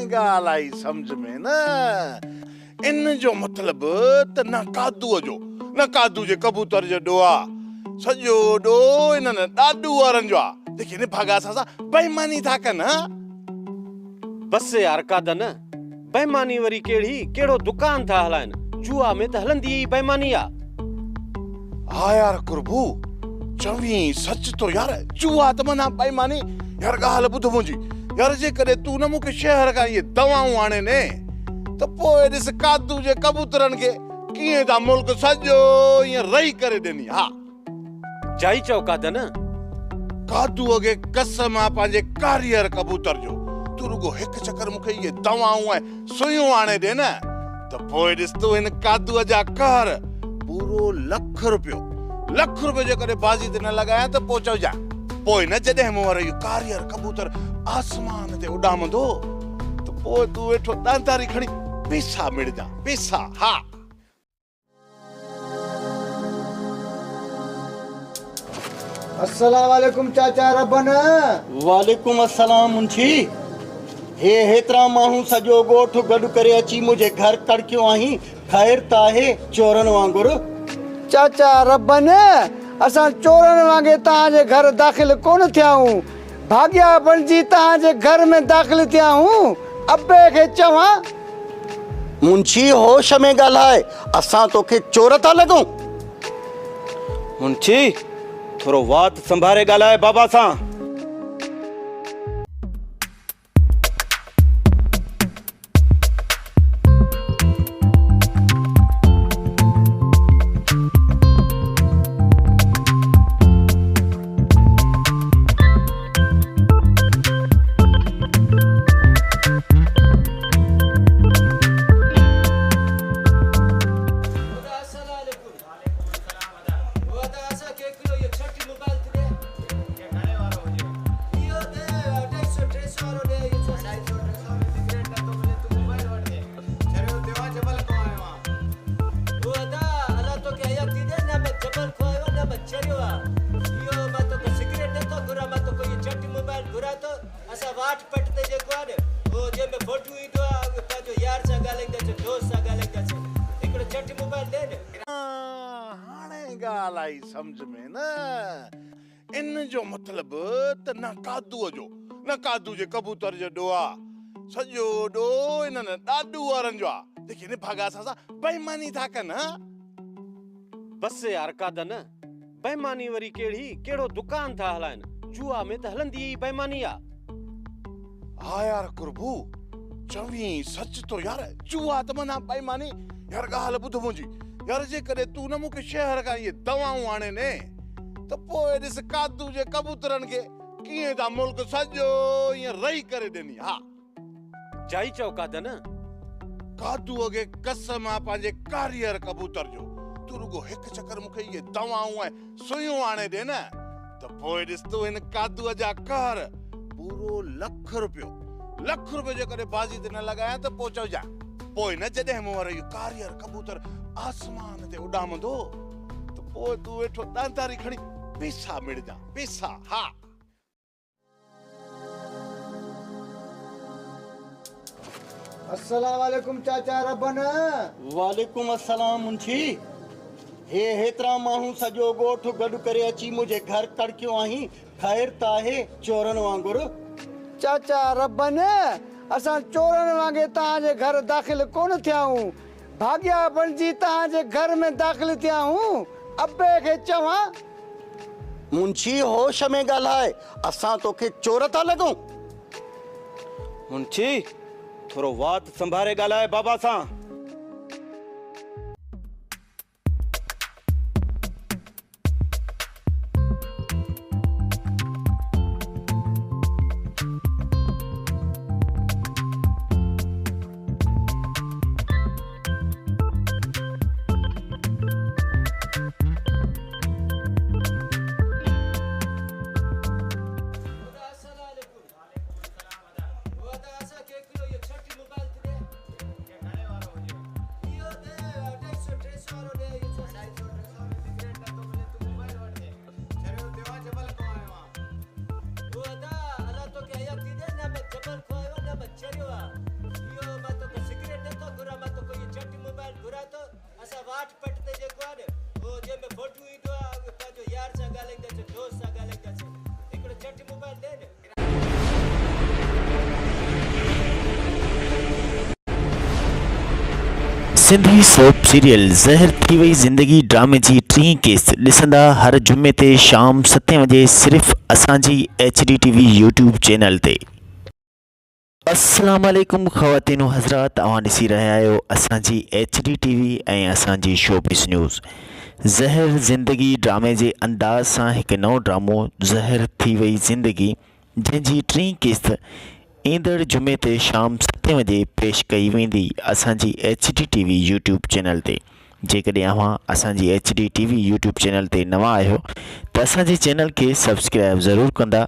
ڳالهه آئي سمجهه ۾ نه. ان جو مطلب ته نه قادوء جو، نه قادو جي ڪبوتر جو ڏوهه آ. سڄو ڏوهه انهن ڏاڏو وارن جو آ، جيڪي نڀاڳا اسان سان بيماني ٿا ڪن. ها؟ بس يار قادن، بيماني وري ڪهڙي، ڪهڙو دڪان ٿا هلائن، جوا ۾ ته هلندي ئي بيماني آ. ها يار قربو، چوين سچ ٿو يار، جوا ته معنيٰ بيماني، يار ڳالهه ٻڌ منهنجي، يار جيڪڏهن تون نه مون کي شهر کان اهي دوائون آڻي ڏين ته پوء ڏس قادو جي ڪبوترن کي ڪيئن ٿا ملڪ سڄو ائين رهي ڪري ڏني ها. جائي چئو قادن. قادوء کي قسم آ پنهنجي ڪاريهر ڪبوتر جو، تون رڳو هڪ چڪر مون کي اهي دوائون ۽ سوئيون آڻي ڏي نه ته پوء ڏس تون هن قادوء جا قهر. پورو لک روپيو، لک روپيو جيڪڏهن بازي تي نه لڳايان ته پوء چئجان. پوء نه جڏهن مون وارو اهو ڪاريهر ڪبوتر آسمان تي اڏامندو ته پوء تون ويٺو ڏانداري کڻي پيسا مڙجان، پيسا، ها. السلام عليڪم چاچا ربن. وعليڪم السلام منشي. هي هيترا ماڻهو سڄو ڳوٺ گڏ ڪري اچي منهنجي گهر ڪڙڪيو آهين، خير ته آهي چورن وانگر؟ چاچا ربن، اسان چورن وانگي توهان جي گهر داخل ڪونه ٿيا آهيون، ڀاڳيا بڻجي توهان جي گهر ۾ داخل ٿيا آهيون، ابي کي چوان. منشي هوش ۾ ڳالهاء، اسان توکي چور ٿا لڳون؟ منشي ٿورو وات سنڀاري ڳالهاء بابا سان. هاڻي ڳالهه آئي سمجهه ۾ نه. ان جو مطلب ته نه قادوء جو، نه قادو جي ڪبوتر جو ڏوهه آ. سڄو ڏوهه انهن ڏاڏو وارن جو آ، جيڪي نڀاڳا اسان سان بيماني ٿا ڪن. ها؟ بس يار قادن، بيماني وري ڪهڙي، ڪهڙو دڪان ٿا هلائن، جوا ۾ ته هلندي ئي بيماني آ. ها يار قربو، چوين سچ ٿو يار، جوا ته معنيٰ بيماني، يار ڳالهه ٻڌ منهنجي، يار جيڪڏهن تون نه مون کي شهر کان اهي دوائون آڻي ڏين ته پوء ڏس قادو جي ڪبوترن کي ڪيئن ٿا ملڪ سڄو ائين رهي ڪري ڏني ها. جائي چئو قادن. قادوء کي قسم آ پنهنجي ڪاريهر ڪبوتر جو، تون رڳو هڪ چڪر مون کي اهي دوائون ۽ سوئيون آڻي ڏي نه ته پوء ڏس تون هن قادوء جا قهر. پورو لک روپيو، لک روپيو جيڪڏهن بازي تي نه لڳايان ته پوء چئجان. پوء نه جڏهن مون وارو اهو ڪاريهر ڪبوتر آسمان تي اڏامندو ته پوء تون ويٺو ڏانداري کڻي پيسا مڙجان، پيسا، ها. السلام عليڪم چاچا ربن. وعليڪم السلام منشي. هي هيترا ماڻهو سڄو ڳوٺ گڏ ڪري اچي منهنجي گهر ڪڙڪيو آهين، خير ته آهي چورن وانگر؟ چاچا ربن، اسان چورن وانگي توهان جي گهر داخل ڪونه ٿيا آهيون، ڀاڳيا بڻجي توهان جي گهر ۾ داخل ٿيا آهيون، ابي کي چوان. منشي هوش ۾ ڳالهاء، اسان توکي چور ٿا لڳون؟ منشي ٿورو وات سنڀاري ڳالهاء بابا سان. آٺ پٽ تي جيڪو آهي نه اهو جنهن ۾ فوٽو ايندو آهي اهي پنهنجو يار سان ڳالهائينداسين دوست سان ڳالهائينداسين هڪڙو چٽ موبائل ڏي نه. سنڌي سوپ سيريل زهر ٿي وئي زندگي ڊرامي جي ٽين قسط ڏسندا هر جمعي تي شام ستين وڄي صرف اسان جي H D T V YouTube channel تي. السلام عليڪم خواتين و حضرات اوهان ڏسي رهيا آهيو اسان جي ايڇ ڊي ٽي وي ۽ اسان جي شوبز نيوز زهر زندگي ڊرامي جي انداز سان هڪ نئون ڊرامو زهر ٿي وئي زندگي جنهن جي ٽين قسط ايندڙ جمعي تي شام ستين وڄي پيش ڪئي ويندي اسان جي H D T V YouTube channel تي جيڪڏهن اوهان اسان جي H D T V YouTube channel تي نوان آهيو ته اسان جي چينل کي سبسڪرائب ضرور ڪندا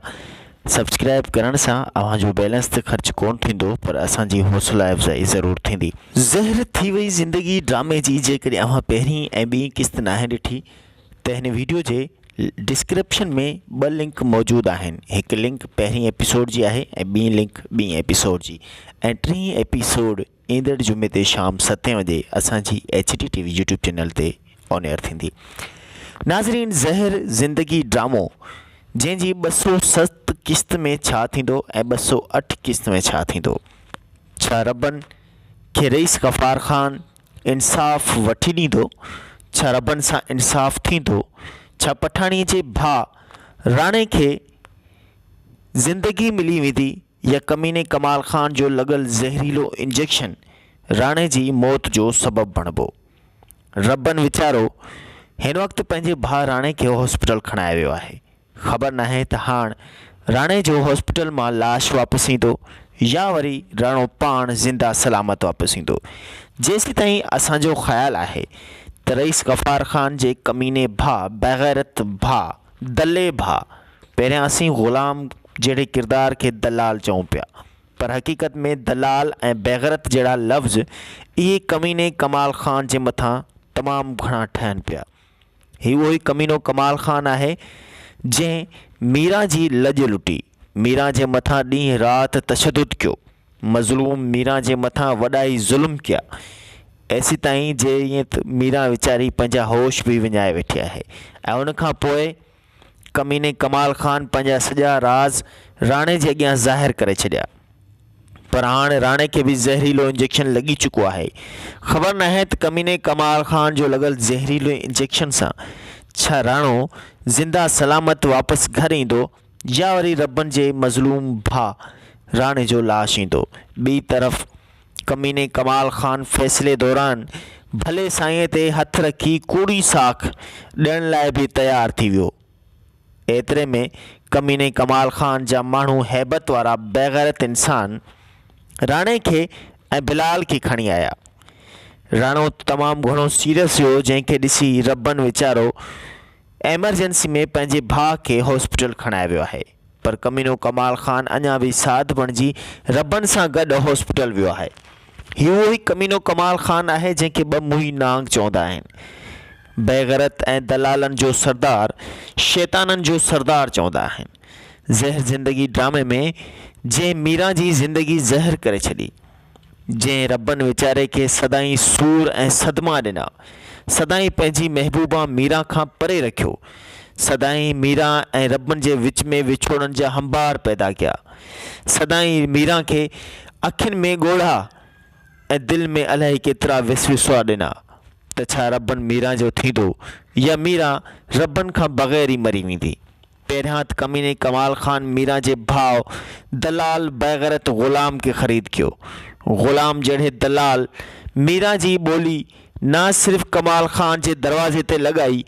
سبسڪرائب ڪرڻ سان اوهان جو بيلنس ته خرچ ڪون ٿيندو پر اسان جي حوصلا افزائي ضرور ٿيندي. زهر ٿي وئي زندگي ڊرامي جي جيڪڏهن اوهان پهرين ۽ ٻي قسط ناهي ڏٺي ته هن ويڊيو جي ڊسڪرپشن ۾ ٻه لنڪ موجود آهن هڪ لنڪ پهرين ايپيسوڊ جي آهي ۽ ٻي لنڪ ٻي ايپيسوڊ جي ۽ ٽين ايپيسوڊ ايندڙ جمعي تي شام ستين وڄي اسان جي H D T V YouTube channel تي آن ايئر ٿيندي. ناظرين زهر زندگي ڊرامو جنهن جي 207 قسط ۾ ڇا ٿيندو ۽ 208 قسط ۾ ڇا ٿيندو؟ ڇا ربن کي رئيس غفار خان انصاف وٺي ڏيندو؟ ڇا ربن سان انصاف ٿيندو؟ ڇا پٺاڻي جي ڀاء راڻي کي زندگي ملي ويندي؟ يا ڪميني ڪمال خان جو لڳل زهريلو انجيڪشن راڻي جي موت جو سبب بڻبو. ربن ويچارو هن وقت پنهنجي ڀاء راڻي کي هاسپيٽل کڻائي ويو آهي. خبر ناهي ته هاڻ راڻي جو هاسپيٽل مان لاش واپس ايندو يا وري راڻو پاڻ زنده سلامت واپس ايندو. جيسيتائين اسان جو خيال آهي ته رئيس غفار خان جي ڪميني ڀاء بيغيرت ڀاء دلي ڀاء پهريان اسين غلام جهڙي ڪردار کي دلال چئون پيا پر حقيقت ۾ دلال ۽ بيغيرت جهڙا لفظ اهي ڪميني ڪمال خان جي مٿان تمام گهڻا ٺهن پيا. هي اهو ئي ڪمينو ڪمال خان آهي جنهن ميران جي لڄ لٽي، ميران جي مٿان ڏينهن رات تشدد ڪيو، مظلوم ميران جي مٿان وڏا ئي ظلم ڪيا ايسيتائين جي ائين ته ميران ويچاري پنهنجا هوش به وڃائي ويٺي آهي ۽ ان کان پوء ڪميني ڪمال خان پنهنجا سڄا راز راڻي جي اڳيان ظاهر ڪري ڇڏيا. پر هاڻ راڻي کي به زهريلو انجيڪشن لڳي چڪو آهي. خبر ناهي ته ڪميني ڪمال خان جو لڳل زهريلو انجيڪشن سان ڇا راڻو زنده سلامت واپس گهر ايندو يا وري ربن جي مظلوم ڀاء راڻي جو لاش ايندو. ٻي طرف ڪميني ڪمال خان فيصلي دوران ڀلي سائينء تي هٿ رکي ڪوڙي ساک ڏيڻ لاء به تيار ٿي ويو. ايتري ۾ ڪميني ڪمال خان جا ماڻهو هيبت وارا بيغيرت انسان راڻي کي ۽ بلال کي کڻي آيا. راڻو تمام گهڻو سيريس هيو جنهن کي ڏسي ربن ويچارو ايمرجنسي ۾ پنهنجي ڀاء کي هاسپيٽل کڻائي ويو آهي. پر ڪمينو ڪمال خان اڃا به ساڌ بڻجي ربن سان گڏ هاسپيٽل ويو آهي. هي اهو ئي ڪمينو ڪمال خان آهي جنهن کي ٻه منهي نانگ چوندا آهن. بيغيرت ۽ دلالن جو سردار شيطانن جو سردار چوندا آهن. زهر زندگي ڊرامي ۾ جنهن ميران جي زندگي زهر ڪري ڇڏي. جنهن ربن ويچاري کي سدائين سور ۽ صدما ڏنا، سدائين پنهنجي محبوبه ميران کان پري رکيو، سدائين ميران ۽ ربن جي وچ ۾ وڇوڙن جا هنبار پيدا ڪيا، سدائين ميران کي اکين ۾ ڳوڙها ۽ دل ۾ الائي ڪيترا وسوسا ڏنا ته ڇا ربن ميران جو ٿيندو يا ميران ربن کان بغير ئي مري ويندي. پهريان ته ڪميني ڪمال خان ميران جي ڀاء دلال بيغيرت غلام کي خريد ڪيو. غلام جهڙي دلال ميران جي ٻولي نه صرف ڪمال خان جي دروازي تي لڳائي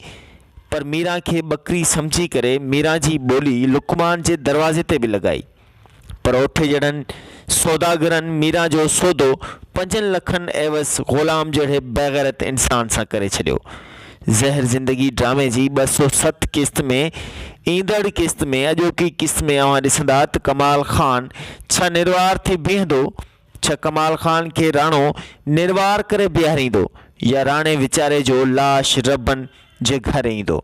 پر ميران کي ٻڪري سمجهي ڪري ميران جي ٻولي لقمان جي دروازي تي به لڳائي. پر اوٺي جهڙن سوداگرن ميران جو سودو پنجن لکن عيوض غلام جهڙي بيغيرت انسان سان ڪري ڇڏيو. زهر زندگي ڊرامي جي 207 قسط ۾ ايندڙ قسط ۾ اڄوڪي قسط ۾ اوهان ڏسندا ته ڪمال خان ڇا نروار ٿي بيهندو ڇا ڪمال خان کي راڻو نروار ڪري بيهاريندو يا راڻي ويچاري جو لاش ربن جي گهر ايندو.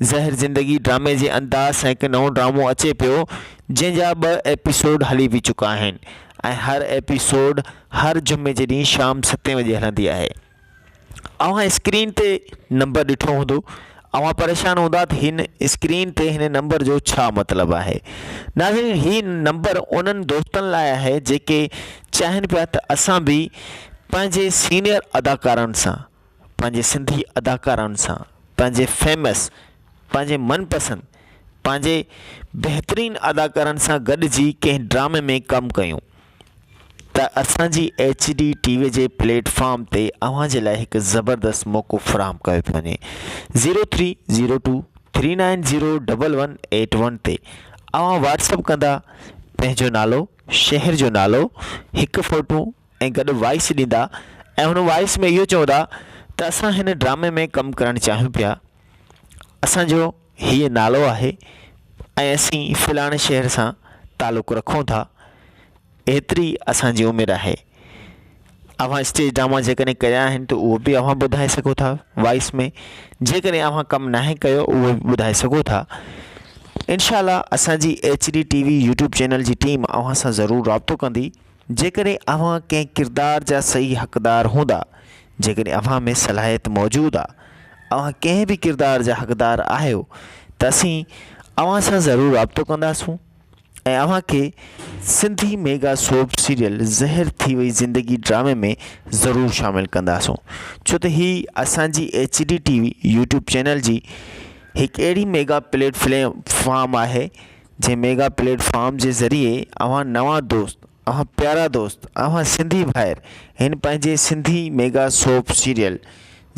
زهر زندگي ڊرامي جي انداز سان هڪ نئون ڊرامو اچي پيو جنهن جا ٻه ايپيسوڊ هلي به چڪا آهن ۽ هر ايپيسوڊ هر جمعي جي ڏينهن شام ستين وڄي هلندي آهي. اوهان اسڪرين تي نمبر ڏٺو هوندو اوهان پريشان هوندا ته هن اسڪرين تي هن نمبر جو ڇا مطلب آهي ناظرين هي نمبر انهن دوستن لاء آهي جيڪي چاهين پيا ته اسان به پنهنجي سينيئر اداڪارن سان پنهنجي سنڌي اداڪارن سان پنهنجي فيمس پنهنجي من پسند پنهنجي بهترين اداڪارن سان گڏجي ڪنهن ڊرامي ۾ ڪم ڪيون ته اسان جي ايڇ ڊي ٽي وي جي پليٽ فارم تي اوهان جي لاء هڪ زبردست موقعو فراهم ڪيو پيو وڃي zero three zero two three nine zero double one eight one تي اوهان واٽس اپ ڪندا پنهنجو نالو شهر جو نالو هڪ فوٽو ۽ گڏ وائس ڏيندا ۽ هن وائس ۾ اهو چوندا ته اسان هن ڊرامي ۾ ڪم ڪرڻ چاهيون پيا اسان جو هيء نالو آهي ۽ اسين فلاڻي شهر سان تعلق رکون ٿا. ايتري اسان جي عمر آهي. اوهان اسٽيج ڊراما جيڪڏهن ڪيا آهن ته اهو به اوهان ٻڌائي سگهو ٿا وائس ۾ جيڪڏهن اوهان ڪم ناهي ڪيو اهو به ٻڌائي سگهو ٿا. انشاء الله اسان جي H D T V YouTube channel جي ٽيم اوهان سان ضرور رابطو ڪندي. جيڪڏهن اوهان ڪنهن ڪردار جا صحيح حقدار هوندا، جيڪڏهن اوهان ۾ صلاحيت موجود آ، اوهان ڪنهن به ڪردار جا حقدار آهيو ته اسين اوهان سان ضرور رابطو ڪنداسون ۽ اوهان کي سنڌي ميگا سوپ سيريل زهر ٿي وئي زندگي ڊرامي ۾ ضرور شامل ڪنداسون ڇو ته هي اسان جي H D T V YouTube channel جي هڪ اهڙي ميگا پليٽ فارم آهي جنهن ميگا پليٽ فارم جي ذريعي اوهان نوان دوست، اوهان پيارا دوست، اوهان سنڌي ڀائر هن پنهنجي سنڌي ميگا سوپ سيريل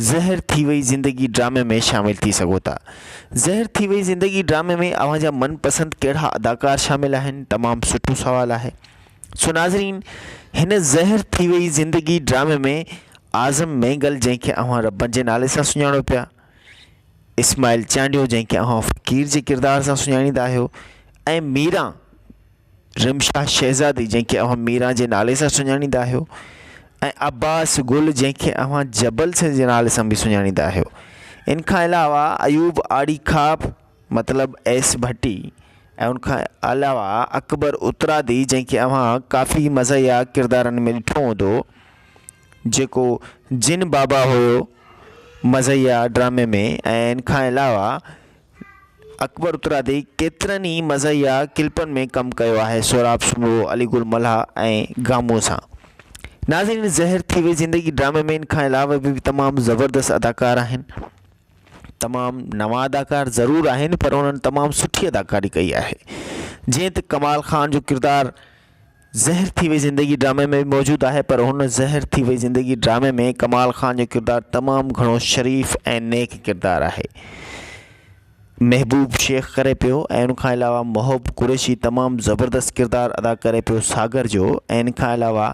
زهر ٿي وئي زندگي ڊرامي ۾ شامل ٿي سگهو ٿا. زهر ٿي وئي زندگي ڊرامي ۾ اوهان جا من پسند ڪهڙا اداڪار شامل آهن تمام سٺو سوال آهي. سو ناظرين هن زهر ٿي وئي زندگي ڊرامي ۾ اعظم مينگل جنهن کي اوهان ربن جي نالي سان سڃاڻو پيا، اسماعيل چانڊيو جنهن کي اوهان فقير جي ڪردار سان سڃاڻيندا آهيو ۽ ميران رمشا شهزادي جنهن کي اوهان ميران جي نالي سان سڃاڻيندا آهيو ۽ عباس گل جنهن کي اوهان جبل سنڌ جي نالي سان به سڃاڻيندا آهيو ان کان علاوه ايوب آڙي خواب مطلب ايس ڀٽي ۽ ان کان علاوه اڪبر اترادي جنهن کي اوهان ڪافي مزاحيه ڪردارن ۾ ڏٺو هوندو جيڪو جن بابا هيو مزاحيه ڊرامي ۾ ۽ ان کان علاوه اڪبر اترادي ڪيترن ئي مزاحيه ڪلپن ۾ ڪم ڪيو آهي سهراب سومرو، علي گل ملاح ۽ گامون سان. ناظرين زهر ٿي وئي زندگي ڊرامي ۾ ان کان علاوه به تمام زبردست اداڪار آهن تمام نوان اداڪار ضرور آهن پر انهن تمام سٺي اداڪاري ڪئي آهي جيئن ته ڪمال خان جو ڪردار زهر ٿي وئي زندگي ڊرامي ۾ به موجود آهي پر هن زهر ٿي وئي زندگي ڊرامي ۾ ڪمال خان جو ڪردار تمام گهڻو شريف ۽ نيڪ ڪردار آهي محبوب شيخ ڪري پيو ۽ ان کان علاوه محب قريشي تمام زبردست ڪردار ادا ڪري پيو ساگر جو ۽ ان کان علاوه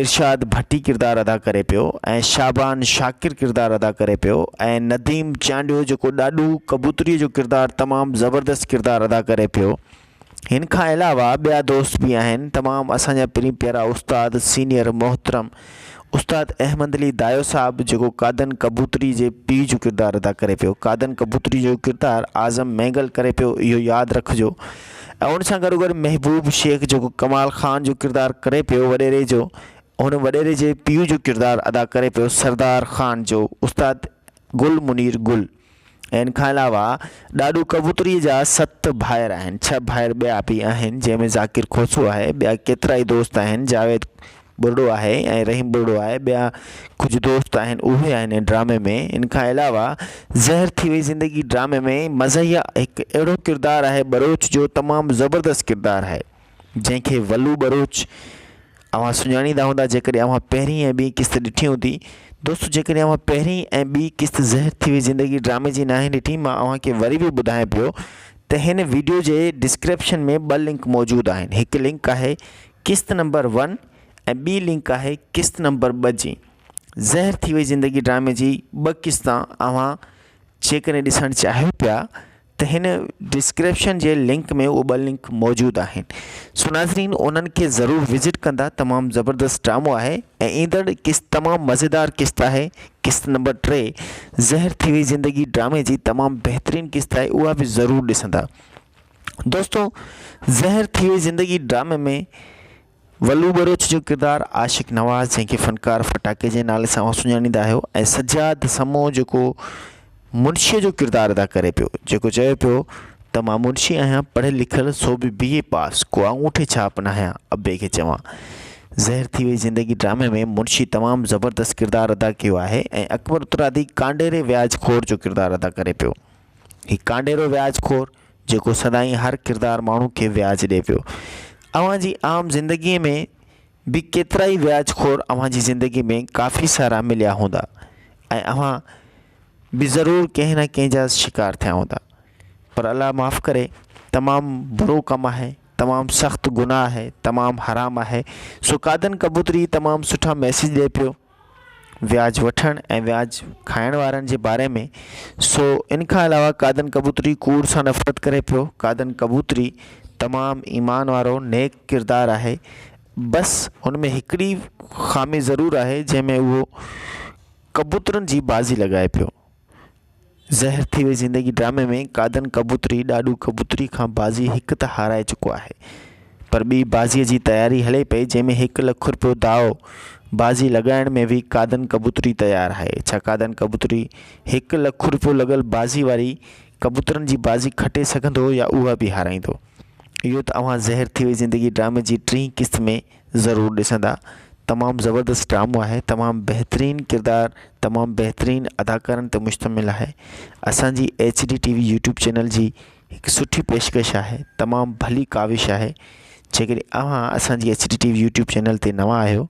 ارشاد ڀٽي ڪردار ادا ڪري پيو ۽ شعبان شاڪر ڪردار ادا ڪري پيو ۽ نديم چانڊيو جيڪو ڏاڏو ڪبوتري جو ڪردار تمام زبردست ڪردار ادا ڪري پيو هن کان علاوه ٻيا دوست به آهن تمام اسان جا پرين پيارا استاد سينئر محترم استاد احمد علي دايو صاحب جيڪو قادن ڪبوتري جي پيء جو ڪردار ادا ڪري پيو قادن ڪبوتري جو ڪردار اعظم مينگل ڪري پيو اهو ياد رکجو ۽ ان سان گڏو گڏ محبوب شيخ جيڪو ڪمال خان جو ڪردار ڪري پيو وڏيري جو هن وڏيري جي پيء جو ڪردار ادا ڪري پيو سردار خان جو استاد گل منير گل ۽ ان کان علاوه ڏاڏو ڪبوتريء جا ست ڀائر آهن، ڇهه ڀائر ٻيا به آهن، جنهن ۾ ذاڪر کوسو آهي، ٻيا ڪيترائي دوست آهن، جاويد ٻرڙو آهي ۽ رحيم ٻرڙو آهي، ٻيا ڪجهه دوست آهن اهي آهن ان ڊرامي ۾. ان کان علاوه زهر ٿي وئي زندگي ڊرامي ۾ مزاحيه هڪ اهڙو ڪردار آهي ٻروچ جو تمام زبردست ڪردار آهي، جنهن کي ولو ٻروچ اوهان سڃاڻيندا هوندا جيڪڏهن اوهان پهرين ۽ ٻي قسط ڏٺي هوندي دوستو جيڪڏهن اوهان پهرين ۽ ٻي قسط زهر ٿي وئي زندگي ڊرامي جي ناهي ڏٺي مان اوهان کي وري به ٻڌايان پيو ته هن ويڊيو جي ڊسڪرپشن ۾ ٻه لنڪ موجود آهن هڪ لنڪ آهي قسط نمبر ون ۽ ٻي لنڪ آهي قسط نمبر ٻه جي زهر ٿي وئي زندگي ڊرامي جي ٻه قسطا اوهان جيڪڏهن ڏسڻ چاهيو پيا ته هن ڊسڪرپشن جي لنڪ ۾ اهي ٻه لنڪ موجود آهن سو ناظرين انهن کي ضرور وزٽ ڪندا تمام زبردست ڊرامو آهي ۽ ايندڙ قسط تمام مزيدار قسط آهي قسط نمبر 3 زهر ٿي وئي زندگي ڊرامي جي تمام بهترين قسط آهي اها به ضرور ڏسندا دوستو زهر ٿي وئي زندگي ڊرامي ۾ ولو ٻروچ جو ڪردار عاشق نواز جنهن کي فنڪار ڦٽاڪي جي نالي سان اوهان سڃاڻيندا آهيو ۽ سجاد سمون جيڪو منشيء جو ڪردار ادا ڪري پيو جيڪو چوي پيو ته مان منشي آهيان پڙهيل لکيل سو به بي اي پاس ڪو آڱوٺي ڇاپ ناهيان ابي کي چوان زهر ٿي وئي زندگي ڊرامي ۾ منشي تمام زبردست ڪردار ادا ڪيو آهي ۽ اڪبر اترادي ڪانڊيري وياج خور جو ڪردار ادا ڪري پيو هي ڪانڊيرو وياج خور جيڪو سدائين هر ڪردار ماڻهو کي وياج ڏئي پيو. اوهان جي عام زندگيء ۾ به ڪيترائي وياج خور اوهان جي زندگي ۾ ڪافي سارا مليا هوندا ۽ اوهان به ضرور ڪنهن نه ڪنهن جا شڪار ٿيا هوندا. پر الله معاف ڪري تمام برو ڪم آهي، تمام سخت گناهه آهي، تمام حرام آهي. سو قادن ڪبوتري تمام سٺا ميسيج ڏئي پيو. وياج وٺڻ ۽ وياج کائڻ وارن جي باري ۾ سو ان کان علاوه قادن ڪبوتري ڪوڙ سان نفرت ڪري پيو قادن ڪبوتري تمام ايمان وارو نيڪ ڪردار آهي بس ان ۾ هڪڙي خامي ضرور آهي جنهن ۾ اهو ڪبوترن جي بازي لڳائي پيو زهر ٿي وئي زندگي ڊرامي ۾ قادن ڪبوتري ڏاڏو ڪبوتري کان بازي هڪ ته هارائي چڪو آهي پر ٻي بازي جي تياري هلي پئي جنهن ۾ هڪ لک روپيو داء بازي لڳائڻ ۾ به قادن ڪبوتري تيار آهي ڇا قادن ڪبوتري هڪ لک روپيو لڳل بازي واري ڪبوترن جي بازي کٽي سگهندو يا اها به هارائيندو اهو ته اوهان زهر ٿي وئي زندگي ڊرامي جي ٽين قسط ۾ ضرور ڏسندا تمام زبردست ڊرامو آهي تمام بهترين ڪردار تمام بهترين اداڪارن تي مشتمل آهي اسان جي H D T V YouTube channel جي هڪ سٺي پيشڪش آهي تمام ڀلي ڪاوش آهي جيڪڏهن اوهان اسان جي H D T V YouTube channel تي نوان آهيو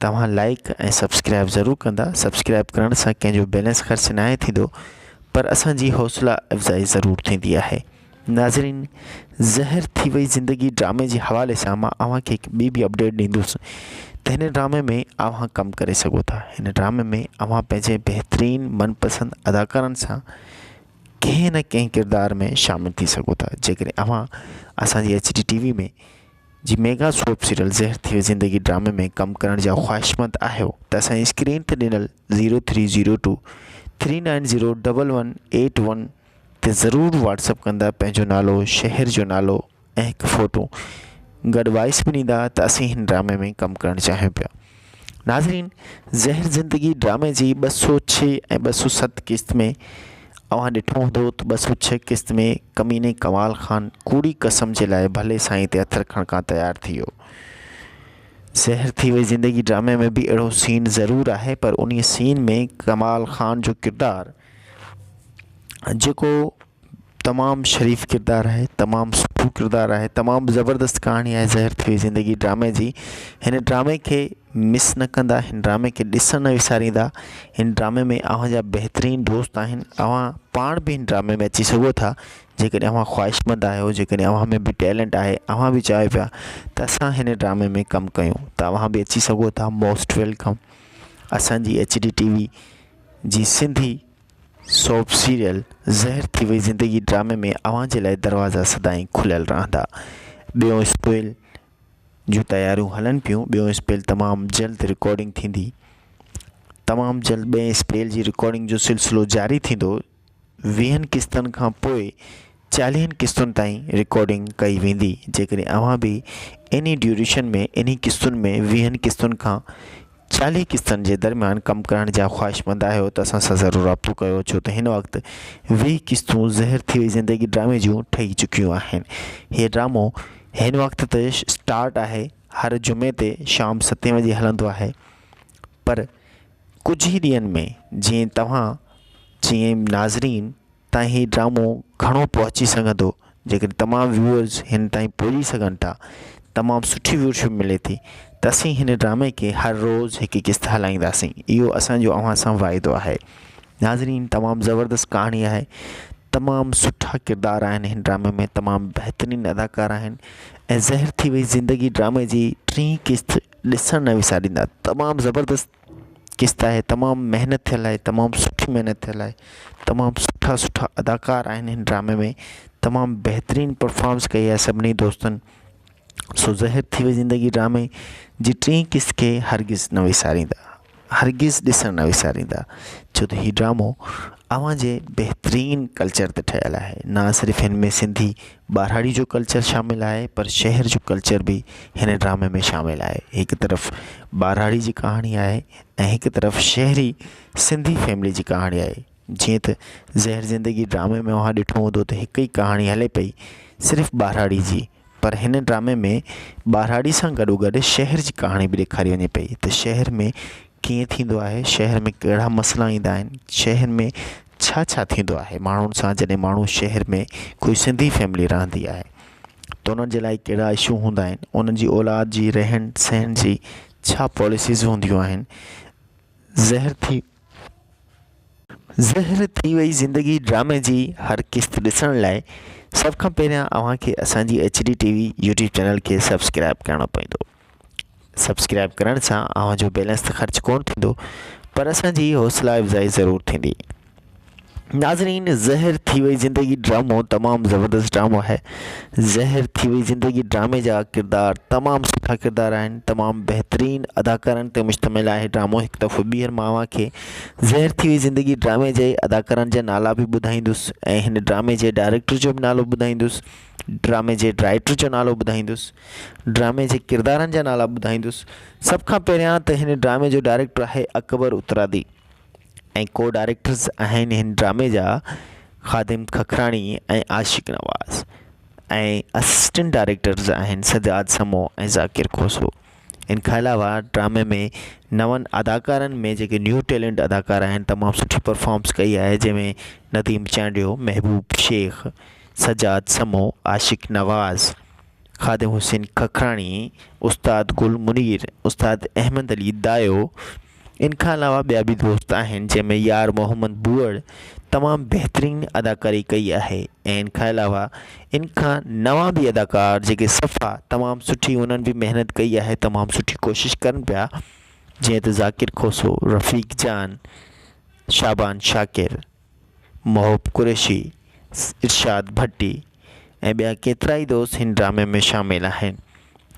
توهان لائڪ ۽ سبسڪرائب ضرور ڪندا سبسڪرائب ڪرڻ سان ڪنهن جو بيلنس خرچ ناهي ٿيندو پر اسان جي حوصلا افزائي ضرور ٿيندي آهي ناظرين زهر ٿي وئي زندگي ڊرامي جي حوالي سان مان اوهان کي هڪ ٻي به اپڊيٽ ڏيندس ته هن ڊرامي ۾ اوهان ڪم ڪري سگهو ٿا هن ڊرامي ۾ اوهان پنهنجي بهترين من پسند اداڪارن سان ڪنهن نه ڪنهن ڪردار ۾ شامل ٿي سگهو ٿا جيڪڏهن اوهان اسانجي ايڇ ڊي ٽي وي ۾ جي ميگا سوپ سيريل زهر ٿي وئي زندگي ڊرامي ۾ ڪم ڪرڻ جا خواهشمند آهيو ته اسانجي اسڪرين تي ڏنل zero three zero two three nine zero double one eight one تي ضرور واٽس اپ ڪندا پنهنجو نالو شهر جو نالو ۽ هڪ فوٽو گڏ وائس به ڏيندا ته اسين هن ڊرامي ۾ ڪم ڪرڻ چاهيون پيا ناظرين زهر زندگي ڊرامي جي ٻه سو ڇهه ۽ ٻه سو ست قسط ۾ اوهان ڏٺو هوندو ته ٻه سو ڇهه قسط ۾ ڪميني ڪمال خان ڪوڙي قسم جي لاء ڀلي سائين تي هٿ رکڻ کان تيار ٿي ويو زهر ٿي وئي زندگي ڊرامي ۾ به اهڙو سين ضرور آهي پر انهي سين ۾ ڪمال خان جو ڪردار جيڪو تمام شريف ڪردار آهي تمام سٺو ڪردار آهي تمام زبردست ڪهاڻي آهي زهر ٿي وئي زندگي ڊرامي جي هن ڊرامي کي مس نه ڪندا هن ڊرامي کي ڏسڻ نه وساريندا هن ڊرامي ۾ اوهان جا بهترين دوست آهن اوهان پاڻ به هن ڊرامي ۾ اچي سگهو ٿا جيڪڏهن اوهان خواهشمند آهيو جيڪڏهن اوهان ۾ به ٽيلنٽ آهي اوهان به چاهيو پيا ته اسان هن ڊرامي ۾ ڪم ڪيون ته اوهان به اچي سگهو ٿا موسٽ welcome اسان جي ايڇ ڊي ٽي وي جي سنڌي سوپ سيريل زهر ٿي وئي زندگي ڊرامي ۾ اوهان جي لاء دروازا سدائين کليل رهندا. ٻيون اسپيل جون تياريون هلن پيون ٻيون اسپيل تمام جلد رڪارڊنگ ٿيندي تمام جلد ٻئين اسپيل جي رڪارڊنگ جو سلسلو جاري ٿيندو ويهن قسطن کان پوء چاليهن قسطن تائين رڪارڊنگ ڪئي ويندي جيڪڏهن اوهان به انهي ڊيوريشن ۾ انهي قسطن ۾ ويهن قسطن کان چاليهه قسطن جي درميان ڪم ڪرڻ جا خواهشمند آهيو ته اسان سان ضرور رابطو ڪيو ڇو ته هن وقت 20 قسطون زهر ٿي وئي زندگي ڊرامي جون ٺهي چڪيون آهن هي ڊرامو هن وقت ته اسٽارٽ آهي هر جمعي تي شام ستين وڄي هلندو آهي پر ڪجهه ئي ڏينهن ۾ جيئن توهان جيئن ناظرين تائين هي ڊرامو گهڻو پهچي سگهندو جيڪڏهن تمام ويوئرز هن تائين پڄي سگهن ٿا تمام سٺي ويورشپ ملي ٿي ته اسين هن ڊرامي کي هر روز هڪ قسط هلائينداسين اهو اسان جو اوهان سان واعدو آهي ناظرين تمام زبردست ڪهاڻي آهي تمام سٺا ڪردار آهن هن ڊرامي ۾ تمام بهترين اداڪار آهن ۽ زهر ٿي وئي زندگي ڊرامي جي ٽين قسط ڏسڻ نه وساريندا تمام زبردست قسط آهي تمام محنت ٿيل آهي تمام سٺي محنت ٿيل آهي تمام سٺا سٺا اداڪار آهن هن ڊرامي ۾ تمام بهترين پرفارمنس ڪئي آهي سڀني دوستن سو زهر ٿي وئي زندگي ڊرامي جي ٽين قسط کي هرگز نه وساريندا هرگز ڏسڻ نه وساريندا ڇو ته هي ڊرامو اوهان جي بهترين ڪلچر تي ٺهيل آهي نه صرف هن ۾ سنڌي ٻهراڙي جو ڪلچر شامل آهي پر شهر جو ڪلچر به هن ڊرامي ۾ شامل آهي هڪ طرف ٻهراڙي جي ڪهاڻي آهي ۽ هڪ طرف شهري سنڌي فيملي جي ڪهاڻي آهي جيئن ته زهر زندگي ڊرامي ۾ اوهان ڏٺو هوندو ته هڪ ئي ڪهاڻي هلي پئي صرف ٻهراڙي جي پر هن ڊرامي ۾ ٻهراڙي سان گڏو گڏ شهر جي ڪهاڻي به ڏيکاري وڃي پئي ته شهر ۾ ڪيئن ٿيندو آهي شهر ۾ ڪهڙا مسئلا ايندا آهن شهر ۾ ڇا ڇا ٿيندو آهي ماڻهن سان جڏهن ماڻهو شهر ۾ ڪوئي سنڌي فيملي رهندي آهي ته انهن جي لاء ڪهڙا اشو هوندا آهن انهن جي اولاد جي رهڻ سهڻ جي ڇا پاليسيز هونديون آهن زهر ٿي زهر ٿي وئي زندگي ڊرامي جي هر قسط ڏسڻ لاء سڀ کان پهريان اوهان کي اسان جي H D T V YouTube channel کي سبسڪرائب ڪرڻو پوندو سبسڪرائب ڪرڻ سان اوهان جو بيلنس ته خرچ ڪون ٿيندو پر اسان جي حوصلا افزائي ضرور ٿيندي ناظرين زهر ٿي وئي زندگي ڊرامو تمام زبردست ڊرامو آهي زهر ٿي وئي زندگي ڊرامي جا ڪردار تمام سٺا ڪردار آهن تمام بهترين اداڪارن تي مشتمل آهي ڊرامو هڪ دفعو ٻيهر مان اوهان کي زهر ٿي وئي زندگي ڊرامي جي اداڪارن جا نالا به ٻڌائيندس ۽ هن ڊرامي جي ڊائريڪٽر جو به نالو ٻڌائيندس ڊرامي جي رائٽر جو نالو ٻڌائيندس ڊرامي جي ڪردارن جا نالا ٻڌائيندس سڀ کان پهريان ته هن ڊرامي جو ڊائريڪٽر آهي اڪبر اترادي ۽ ڪو ڊائريڪٽرز آهن هن ڊرامي جا خادم ککراڻي ۽ عاشق نواز ۽ اسسٽنٽ ڊائريڪٽرز آهن سجاد سمو ۽ ذاڪر کوسو ان کان علاوه ڊرامي ۾ نون اداڪارن ۾ جيڪي نيو ٽيلنٽ اداڪار آهن تمام سٺي پرفارمس ڪئي آهي جنهن ۾ نديم چانڊيو محبوب شيخ سجاد سمو عاشق نواز خادم حسين ککراڻي استاد گل منير استاد احمد علي دايو ان کان علاوه ٻيا به دوست آهن جنهن ۾ يار محمد بوئڙ تمام بهترين اداڪاري ڪئي آهي ۽ ان کان علاوه ان کان نوان به اداڪار جيڪي صفا تمام سٺي انهن به محنت ڪئي آهي تمام سٺي ڪوشش ڪن پيا جيئن ته ذاڪر کوسو رفيق جان شعبان شاڪر محب قريشي، ارشاد ڀٽي ۽ ٻيا ڪيترائي دوست هن ڊرامي ۾ شامل آهن.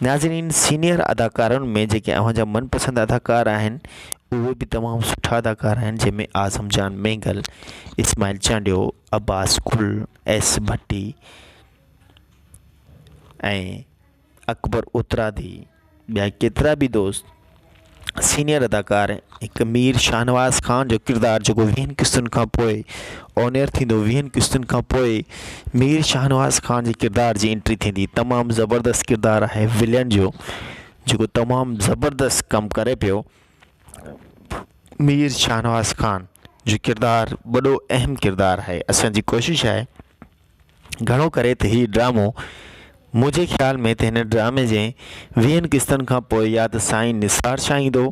ناظرين سينيئر اداڪارن ۾ جيڪي اوهان جا من پسند اداڪار آهن اهي به تمام سٺا اداڪار آهن جنهن ۾ اعظم جان مينگل، اسماعيل چانڊيو، عباس گل، ايس ڀٽي ۽ اڪبر اترادي ٻيا ڪيترا به دوست سينئر اداڪار هڪ مير شاهنواز خان جو ڪردار جيڪو ويهن قسطن کان پوء آن ايئر ٿيندو ويهن قسطن کان پوء مير شاهنواز خان جي ڪردار جي انٽري ٿيندي تمام زبردست ڪردار آهي ولين جو جيڪو تمام زبردست ڪم ڪري پيو مير شاهنواز خان جو ڪردار وڏو اهم ڪردار آهي اسان جي ڪوشش آهي گهڻو ڪري ته هي ڊرامو منهنجي خيال ۾ ته هن ڊرامي جي ويهن قسطن کان پوء يا ته سائين نثار شاهه ايندو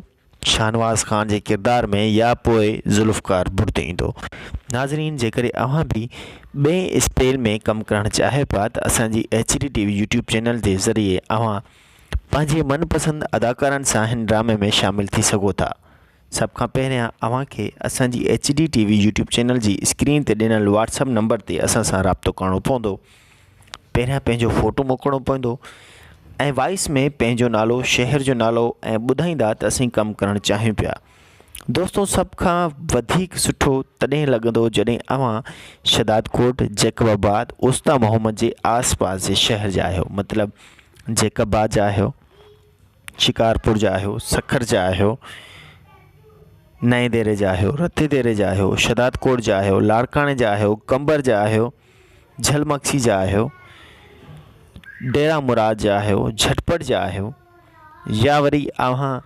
شاهنواز خان جي ڪردار ۾ يا پوء ذوالفقار برد ايندو. ناظرين جيڪڏهن اوهان به ٻئي اسپيل ۾ ڪم ڪرڻ چاهيو پيا ته اسان جي H D T V YouTube channel جي ذريعي اوهان پنهنجي من پسند اداڪارن سان هن ڊرامي ۾ شامل ٿي سگهو ٿا. سڀ کان پهريان اوهان کي اسان جي H D T V YouTube channel جي اسڪرين تي ڏنل واٽس اپ نمبر تي اسان سان رابطو ڪرڻو پوندو. پهريان پنهنجو فوٽو موڪلڻو پوندو ۽ وائس ۾ پنهنجو نالو شهر جو نالو ۽ ٻڌائيندا ته اسين ڪم ڪرڻ چاهيون پيا. دوستو سڀ کان وڌيڪ سٺو تڏهن لڳندو جڏهن اوهان شهدادڪوٽ، جيڪب آباد، اوستا محمد جي آس پاس جي شهر جا آهيو مطلب جيڪب آباد جا آهيو. شڪارپور جا آهيو، سکر جا آهيو، نئين ديري جا آهيو، رتي ديري جا آهيو، شهدادڪوٽ جا آهيو، لاڙڪاڻي جا آهيو، قمبر جا آهيو، جهل مگسي جا آهيو، ڊيرا مراد جا آهيو، جهٽپٽ جا آهيو يا وري اوهان.